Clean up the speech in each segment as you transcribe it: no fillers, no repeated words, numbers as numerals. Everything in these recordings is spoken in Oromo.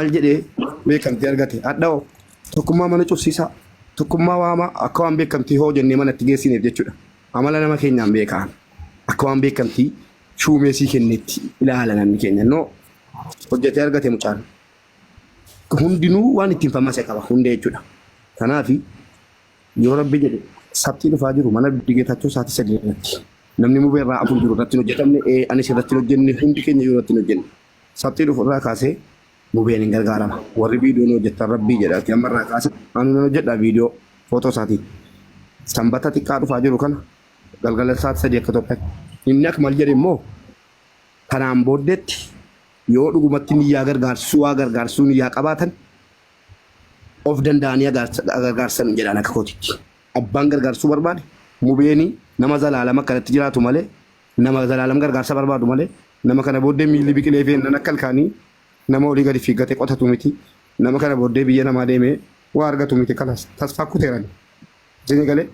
Jedhee beekamtii argate. Hadha'oo tokkummaa mana cufsiisaa, tokkummaa waamaa akka waan beekamtii hoo jennee manatti geessineef jechuudha. Amala nama keenyaan beekaa. Akka waan beekamtii shuumeesii kennetti ilaala namni keenya. No hojjetee argate mucaan. Hundinuu waan ittiin famase qaba hundee jechuudha. Kanaaf yoo rabbi jedhe sabtii dhufaa jiru mana Geetaachoo sa'aatii 3 irratti namni mubee irraa afur jiru irratti hin hojjetamne, anis irratti hin hojjenne, hundi keenya iyyuu irratti hin hojjenne. Sabtii dhufu irraa kaasee mubeen hin gargaarama. Warri viidiyoo nu hojjettan rabbii jedhaati amma irraa kaasee anu nan hojjedha viidiyoo footoo isaatiin. Sanbata xiqqaa dhufaa jiru kana galgala sa'aatii 3 akka Itoophiyaatti. Inni Akmal jedhe immoo kanaan booddeetti yoo dhugumatti niyyaa gargaarsuu waa gargaarsuu niyyaa qabaatan of danda'anii gargaarsan jedhaan akka kootitti. Abbaan gargaarsuu barbaade mubeeni nama zalaalama akkanatti jiraatu malee, nama zalaalam gargaarsa barbaadu malee, nama kana booddee miilli biqilee fi nan akka ilkaanii nama olii gadi fiiggatee qotatu miti. Nama kana booddee biyya namaa deemee waa argatu miti, kalas tasfaa kuteeran. Isin galee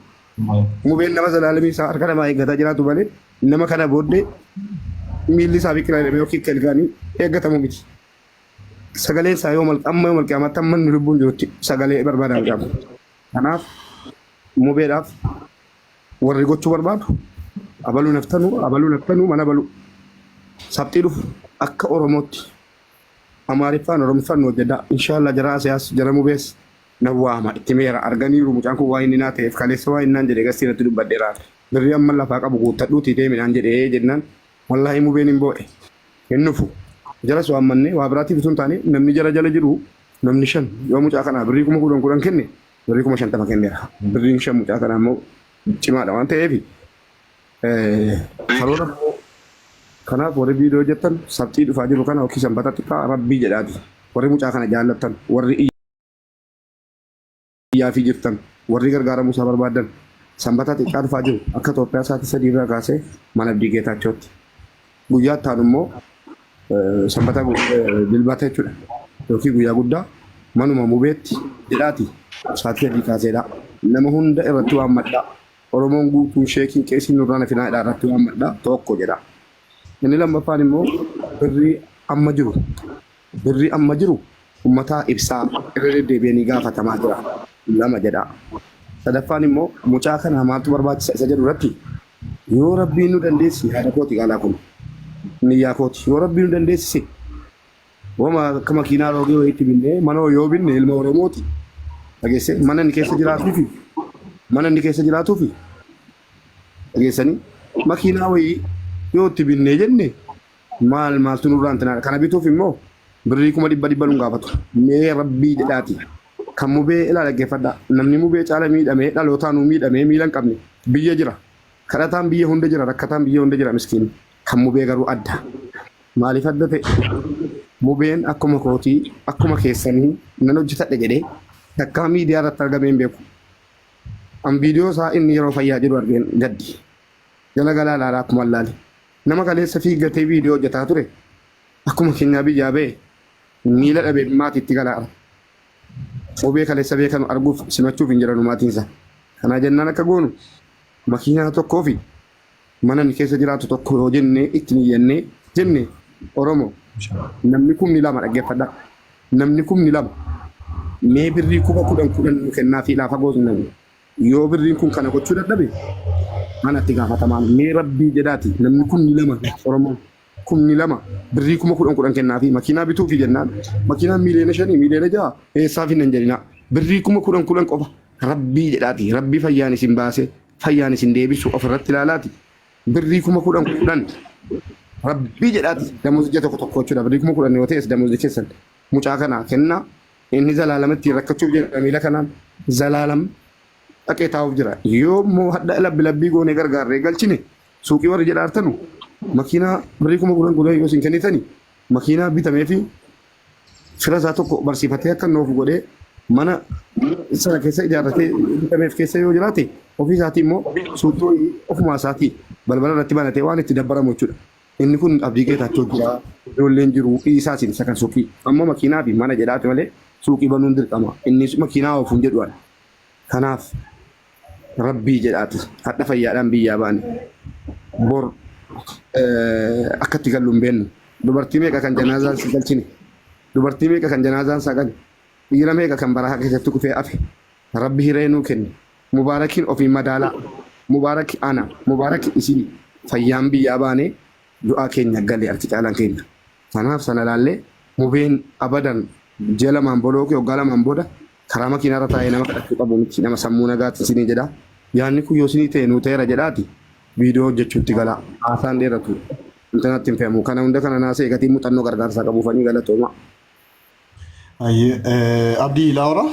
mubeen nama zalaalamii isaa harka namaa eeggataa jiraatu malee nama kana booddee miilli isaa biqilaa jedhamee yookiin akka ilkaanii eeggatamu miti. Sagaleen isaa yoo amma yoo malqiyaamaatti amma inni lubbuun jirutti sagalee barbaadan qabu. Kanaaf mubeedhaaf warri gochuu barbaadu abaluu naftanuu abaluu naftanuu mana baluu sabxii dhufu akka Oromootti Amaariffaan Oromiffaan nu hojjedhaa. Inshaallah jara Asiyaas jara mubees nan waama itti meera arganiiru mucaan kun waa inni naa ta'eef kaleessa waa inni naan jedhe gastii irratti dubbadheera. Birrii amma lafaa qabu guuttadhuutii deemi naan jedhee jennaan wallaahi mubeen hin boo'e. Hin dhufu. Jaras waammannee waa biraatiif utuu hin taane namni jara jala jiru namni shan yoo mucaa kanaa birrii 10,000 10 kenne birrii 50,000 kenneera. Birriin shan mucaa kanaa immoo cimaadha waan ta'eef karoora kanaaf warri viidiyoo hojjettan sabxii dhufaa jiru kana yookiin sanbata xiqqaa rabbii jedhaati. Warri mucaa kana jaallattan, warri iyyaafii jirtan, warri gargaaramuu isaa barbaaddan sanbata xiqqaa dhufaa jiru akka Itoophiyaa sa'aatii 3 irraa kaasee mana Abdii Geetaachootti. Guyyaa itti aanu immoo sanbata dilbata jechuudha yookiin guyyaa guddaa manuma mubeetti jedhaati sa'aatii 3 kaaseedha. Nama hunda irratti waammadhaa. Oromoon guutuun sheekiin qeesiin nurraa na finaa jedhaa irratti waammadhaa tokko jedha. Inni lammaffaan immoo birrii amma jiru birrii amma jiru ummataa ibsaa irra deddeebi'anii gaafatamaa jira. Lama jedha. Sadaffaan immoo mucaa kana maaltu barbaachisa isa jedhu irratti yoo rabbiin nu dandeessise, yaada kooti qaalaa kun niyyaa kooti, yoo rabbiin nu dandeessise wama akka makiinaa roogee wayiitti binnee mana yoo binne ilma Oromooti dhageesse mana inni keessa jiraatuufi mana inni keessa jiraatuufi dhageessanii makiinaa wayii yoo itti binnee jenne maal maaltu nurraa hin kana bituuf immoo birrii 100,000 dhibba nun gaafatu. Mee rabbii jedhaati kan mubee ilaa dhaggeeffadhaa. Namni mubee caala miidhamee dhalootaan nu miidhamee miila hin qabne biyya jira. Kadhataan biyya hunda jira, rakkataan biyya hunda jira miskiin. Kan mubee garuu adda. Maaliif adda ta'e? Mubeen akkuma kootii akkuma keessanii nan hojjetadhe jedhee takkaa miidiyaa irratti argamee hin beeku. An viidiyoo isaa inni yeroo fayyaa jiru argeen gaddi. Jala galaa ilaalaa akkuma ilaale. Nama kaleessa fiiggatee viidiyoo hojjetaa ture akkuma keenyaa biyyaa ba'e miila dhabee maatiitti galaa. Mubee kaleessa beekanu arguuf simachuuf hin jiranu maatiinsa. Kanaa jennaan akka goonu makiinaa tokkoo fi mana inni keessa jiraatu tokko yoo jennee itti niyyannee jenne Oromoo namni 2,000 dhaggeeffadhaa. Namni 2,000 mee birrii 10,000 10 nu kennaa fi laafa goosni namni. Yoo birriin kun kana gochuu dadhabe mana itti gaafatamaan mee rabbii jedhaati namni 2,000 Oromoon 2,000 birrii 10,000 10 kennaa fi makiinaa bituu fi jennaan makiinaan 5 miiliyoona 6 miiliyoona eessaa finnan jedhinaa birrii 10,000 10 qofa rabbii jedhaati rabbii fayyaan isin baase fayyaan isin deebisu ofirratti ilaalaati birrii 10,000 10 rabbii jedhaati damoozija tokko tokko jechuudha birrii 10,000 yoo ta'es damoozii keessan mucaa kanaa kennaa. Inni zalaalam ittiin rakkachuuf jira, miila kanaan zalaalam dhaqee taa'uuf jira. Yoo immoo hadha labbi labbii goonee gargaarree galchine suuqii warri jedhaartanu makiinaa birrii 10,000 10 yoo isin kennitani makiinaa bitamee fi fira isaa tokko barsiifatee akka inni oofu godhee mana sana keessa ijaarratee bitameef keessa yoo jiraate ofii isaatii immoo suuqii ofumaa isaatii balbala irratti banatee waan itti dabbaramu jechuudha. Inni kun Abdii Geetaachoo jira, ijoolleen jiru, dhiisaa isin isa kan suuqii. Amma makiinaa fi mana jedhaati malee suuqii banuun dirqama. Inni makiinaa oofuun jedhu ani. Kanaaf rabbii jedhaati hadha fayyaadhaan biyyaa baane. Bor akka itti gallu hin beennu. Dubartii meeqa kan janaazaan si galchine. Dubartii meeqa kan janaazaan isaa gale. Dhiira meeqa kan barahaa keessatti kufee hafe. Rabbi hiree nuu kenne. Mubaarakiin ofiin madaalaa. Mubaarak ana. Mubaarak isini. Fayyaan biyyaa baanee du'aa keenya gale harki caalaan keenya. Kanaaf sana laallee Mubeen abadan ji'a lamaan booda yookiin waggaa lamaan booda karaa makiinaa irra taa'ee nama kadhachuu qabu miti. Nama sammuu nagaati isinii jedha. Yaadni kun yoo isinii ta'e nuu ta'eera jedhaati viidiyoo hojjechuutti galaa. Haasaan dheeratu. Intanatti hin fe'amu. Kana hunda kana naasee gatii muuxannoo gargaarsaa qabuufanii galatoomaa. Ayyee, Abdii Laawura?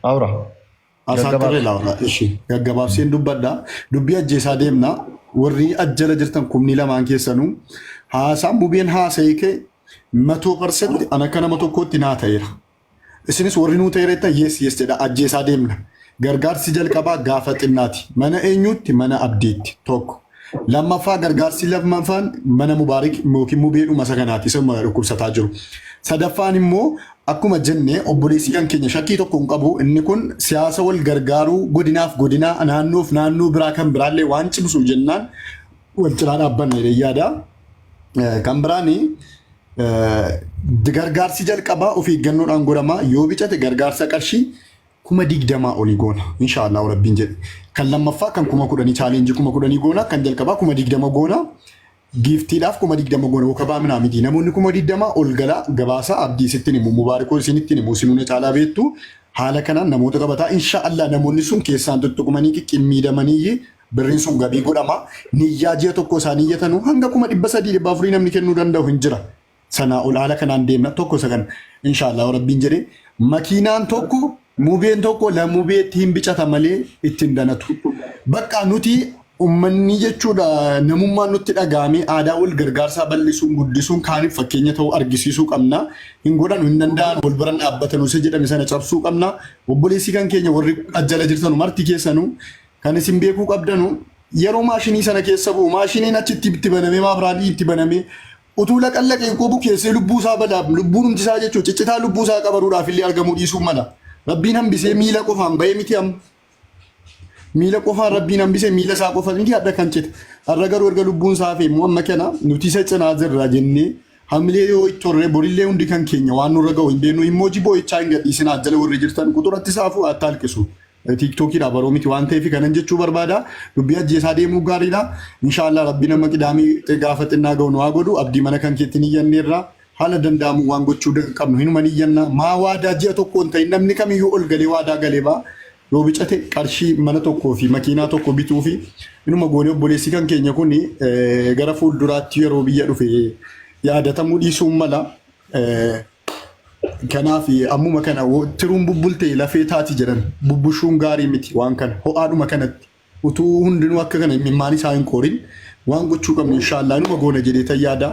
Aura. Asaaxirree Gaggabaabsi. Laawura. Ishi gaggabaabseen dubbadha. Dubbii ajjeesaa deemna. Warri ajjala jirtan kumni lamaan keessanuu haasaan mubeen haasa'ee kee 100% an akka nama tokkootti naa ta'eera. Isinis warri nuu ta'eera jettan yes yes jedha ajjeesaa deemna. Gargaarsi jalqabaa gaafa xinnaati. Mana eenyuutti? Mana Abdiitti. Tokko. Lammaffaa gargaarsi lammaffaan mana Mubaarik yookiin mubeedhuma isa kanaati isa dhukkubsataa jiru. Sadaffaan immoo akkuma jenne obboleessi kan keenya shakkii tokko hin qabu inni kun siyaasa wal gargaaruu godinaaf godinaa naannoof naannoo biraa kan biraallee waan cimsuuf jennaan wal cinaa dhaabbanna jedhee yaada. Kan biraani gargaarsi jalqabaa of eeggannoodhaan godhama yoo bicate gargaarsa qarshii 20,000 olii goona inshaallah rabbiin jedhe. Kan lammaffaa kan 10,000 challenge 10,000 goona kan jalqabaa 20,000 goona. Giiftiidhaaf 20,000 goona wakabaa minaa miti namoonni 20,000 ol gala gabaasa abdii sittin himu mubaarikoo isinittiin himu isinuu caalaa beektu haala kanaan namoota qabataa inshaallah namoonni sun keessaan tuttuqumanii qiqqimmiidamanii birriin sun gabii godhama niyyaa ji'a tokko isaanii iyyatanu hanga 300,400 namni kennuu danda'u hin jira. Sanaa ol haala kanaan deemna tokko isa kana inshaallah rabbiin jedhe makiinaan tokko mubeen tokko lamubeetti hin bicata malee ittiin danatu. Bakka nuti ummanni jechuudha namummaan nutti dhaga'amee aadaa wal gargaarsaa bal'isuun guddisuun kaaniif fakkeenya ta'uu argisiisuu qabna. Hin godhanu hin danda'an wal biran dhaabbatanu isa jedhame sana cabsuu qabna. Obboleessi kan keenya warri ajjala jirtanu marti keessanuu kan isin beekuu qabdanu yeroo maashinii sana keessa bu'u maashiniin achitti itti banamee maabiraadii itti banamee utuu laqallaqee qubu keessee lubbuu isaa badaaf lubbuun humti isaa jechuun ciccitaa lubbuu isaa qabaruudhaaf illee argamuu dhiisuu mala. Rabbiin hambisee miila qofaan bahee miti amma. Miila qofaan rabbiin hambisee miila isaa qofa miti hadha kan cite. Har'a garuu erga lubbuun isaa hafe immoo amma kana nuti isa cinaa jirra jennee hamilee yoo itti horree borillee hundi kan keenya waan nurra ga'u hin beeknu immoo boo'ichaa hin gadhiisinaa jala warri jirtan quxuratti saafuu atta halqisu. Tiiktokiidha baroo miti waan ta'eef kanan jechuu barbaada. Dubbii ajjeesaa deemuu gaariidha. Inshaallah rabbi nama qidaamii gaafa xinnaa ga'u nu haa godhu. Abdii mana kan keetti ni iyyanneerra. Haala danda'amu waan gochuu qabnu hinuma ni iyyanna. Maa waadaa ji'a tokko hin ta'in namni kamiyyuu ol galee waadaa galee ba'a. Yoo bicate qarshii mana tokkoo fi makiinaa tokko bituu fi inuma goonee obboleessi kan keenya kun gara fuulduraatti yeroo biyya dhufe yaadatamuu dhiisuun mala. Kanaaf ammuma kana tiruun bubbulte lafee taati jedhan bubbushuun gaarii miti waan kana ho'aadhuma kanatti utuu hundinuu akka kana imimmaan isaa hin qorin waan gochuu qabnu inshaallah inuma goona jedhee tan yaada.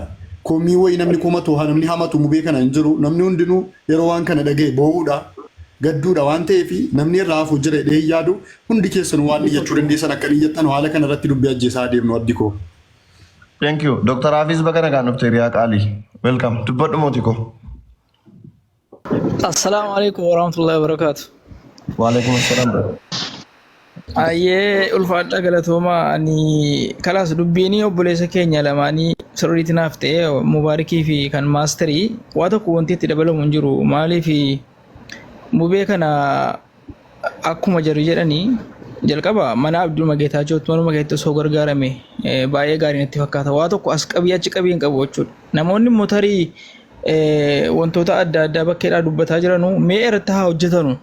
Komii wayii namni komatu haa namni hamatu mubee kana hin jiru namni hundinuu yeroo waan kana dhaga'e boo'uudha gadduudha waan ta'eef namni irraa hafu jira jedhee hin yaadu hundi keessanuu waan iyyachuu dandeessan akka iyyattan haala kana irratti dubbii ajjeesaa adeemnu abdi koo. Thank you. Dr. Hafiz baga nagaan dhufte hiriyaa qaalii. Welcome. Dubbadhu mootii koo. Assalaamu alaikum warahmatullahi wabarakatuh. Waalaikum assalam. Ayyee ulfaadha galatooma ani kalaas dubbiin obboleessa keenya lamaanii sirriitti naaf ta'e mubaarikii fi kan maasterii waa tokko wanti itti dabalamu hin jiru maaliif mubee kana Akkuma jarri jedhanii jalqaba mana Abduma Geetaachootti manuma keetti osoo gargaarame baay'ee gaarii natti fakkaata. Waa tokko as qabii achi qabii hin qabu jechuudha. Namoonni immoo tarii wantoota adda addaa bakkeedhaa dubbataa jiranu mee irratti haa hojjetanu.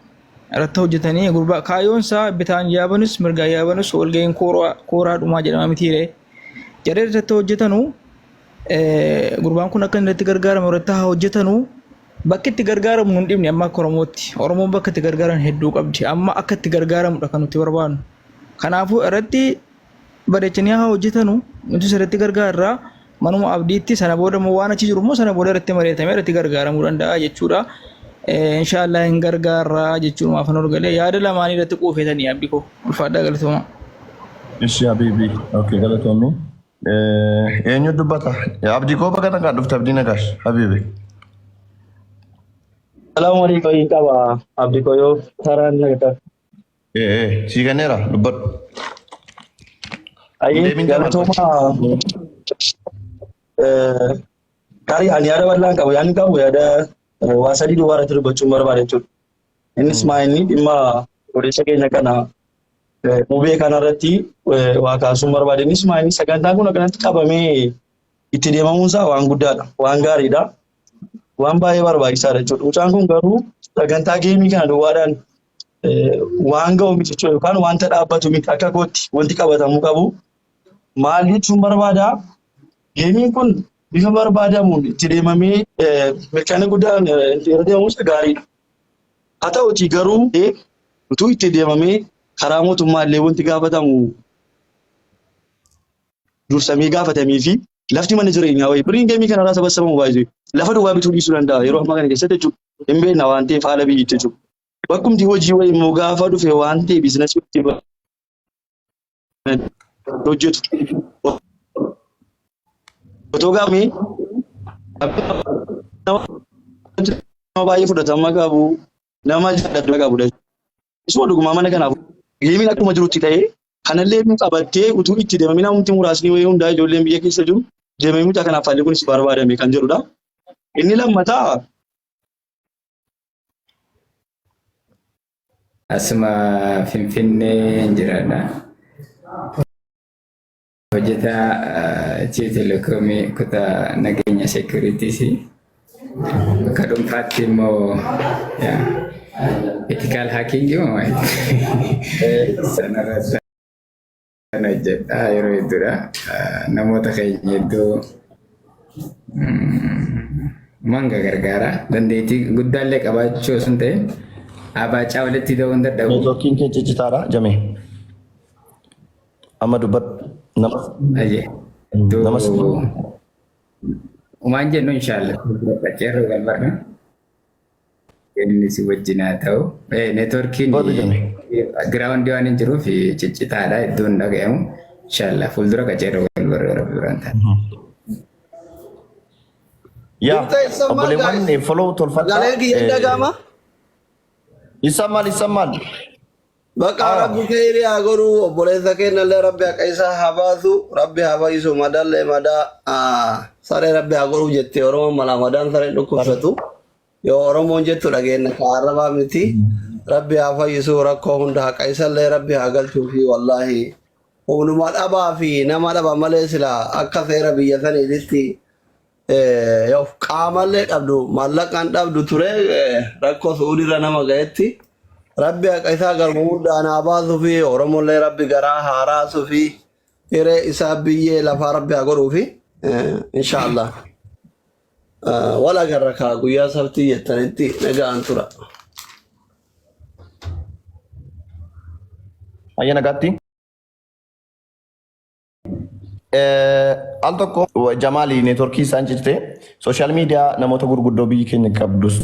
Irratti hojjetanii gurbaa kaayyoon isaa bitaan yaabanus mirgaan yaabanus walga'iin kooraa dhumaa jedhama mitiiree. Jarri irratti hojjetanu gurbaan kun akka inni irratti gargaaramu irratti haa hojjetanu. Bakki itti gargaaramu nun dhibne amma akka Oromootti. Oromoon bakka itti gargaaran hedduu qabdi. Amma akka itti gargaaramudha kan nuti barbaannu. Kanaafuu irratti bareechanii haa hojjetanu nutis irratti gargaarra. Manuma abdiitti sana booda immoo waan achi jiru immoo sana booda irratti mari'atamee irratti gargaaramuu danda'a jechuudha. Inshaallah hin gargaarra jechuun maafan ol galee yaada lamaanii irratti quufeetanii abdii koo ulfaadhaa galatoomaa. Ishi habibi. Okay, galatoomi. Eenyu dubbata? Abdii koo baga nagaan dhufte Abdii Nagaash Habibi. Salaamu alaikum hin qaba abdi koyoo karaan nagaa. Sii kenneera dubbadhu. Ayyee Deebiin jabaa galatooma tarii ani yaada bal'aan qabu yaadni qabu yaada Waa sadii duwwaa irratti dubbachuun barbaada jechuudha. Innis maa inni dhimma odeessa keenya kana mubee kanarratti waa kaasuun barbaada. Innis maa inni sagantaan kun akkanatti qabamee itti deemamuun isaa waan guddaadha, waan gaariidha, waan baay'ee barbaachisaadha jechuudha. Mucaan kun garuu sagantaa geemii kana duwwaadhaan waan ga'u miti jechuudha yookaan wanta dhaabbatu miti akka kootti wanti qabatamuu qabu. Maal jechuun barbaada? Geemiin kun bifa barbaadamuun itti deemamee milkaa'ina guddaan itti irra deemamuun gaariidha. Haa ta'utii garuu utuu itti deemamee karaa mootummaa illee wanti gaafatamu dursamee gaafatamee fi lafti mana jireenyaa wayii birriin geemii kanarraa sabassabamu baay'ee lafa duwwaa bituu dhiisuu danda'a yeroo ammaa kana keessatti jechuudha. Hin beekna waan ta'eef haala biyyitti jechuudha. Bakkumti hojii wayii immoo gaafa dhufe waan ta'e biizinasii hojjetu. Otoo gaafamee nama baay'ee fudhatama qabu nama jaallatama qabudha. Isuma dhugumaa mana kanaaf geemiin akkuma jirutti ta'ee kanallee nu qabattee utuu itti deemamee namni muraasni wayii hundaa ijoolleen biyya keessa jiru deemamee mucaa kanaaf haalli kunis barbaadame kan jedhudha. Inni lammataa Asuma Finfinnee jiraadha. Hojjetaa Itiyoo Telekoomii kutaa nageenya seekuriitiis. Akka dhuunfaatti immoo etikaal haakiingii moo maal? Sanarratti kan hojjedha yeroo hedduudha. Namoota keenya hedduu manga gargaara. Dandeettii guddaallee qabaachuu osoo hin ta'in abaacaa walitti ta'uu hin dadhabu. Neetwoorkiin kee ciccitaadha jamee. Amma dubbadhu. Nama Ayyee. nama Waan jennu inshaallah. Qeerroo galbarra. Inni si wajjin haa ta'u. Neetwoorkiin Godhu jame. giraawundii waan hin jiruuf ciccitaadha iddoon dhaga'amu. Inshaallah fuuldura qaceerroo galbarra rabbi biraan ta'a. Yaa Jirta ibsammaa obboleewwan guys. follow tolfadhaa. Sagaleen kiyya hin dhaga'ama. Isa maal isa maal? Bakka Ah. rabbi kheyrii haa godhu obboleessa keenyallee rabbi haqa isaa haa baasu rabbi haa fayyisu madallee madaa saree rabbi haa godhu jette oromoon malaa madaan saree dhukkubsatu yoo oromoon jettu dhageenya ka arrabaa miti rabbi haa fayyisu rakkoo hunda haqa isallee rabbi haa galchuu fi wallaahi humnuma dhabaa fi nama dhaba malee sila akka seera biyya saniititti yoo qaamallee dhabdu maallaqaan dhabdu ture rakkoo su'uudirra nama ga'etti rabbi haqa isaa galma hundaan haa baasuu fi oromollee rabbi garaa haa raasuu fi hiree isaa biyyee lafaa rabbi haa godhuu fi inshaallah wal agarra kaa guyyaa sabtii jettanitti nagaan tura. Ayya nagaatti. Al tokko Jamaali neetworkii isaan ciccite sooshaal miidiyaa namoota gurguddoo biyyi keenya qabdus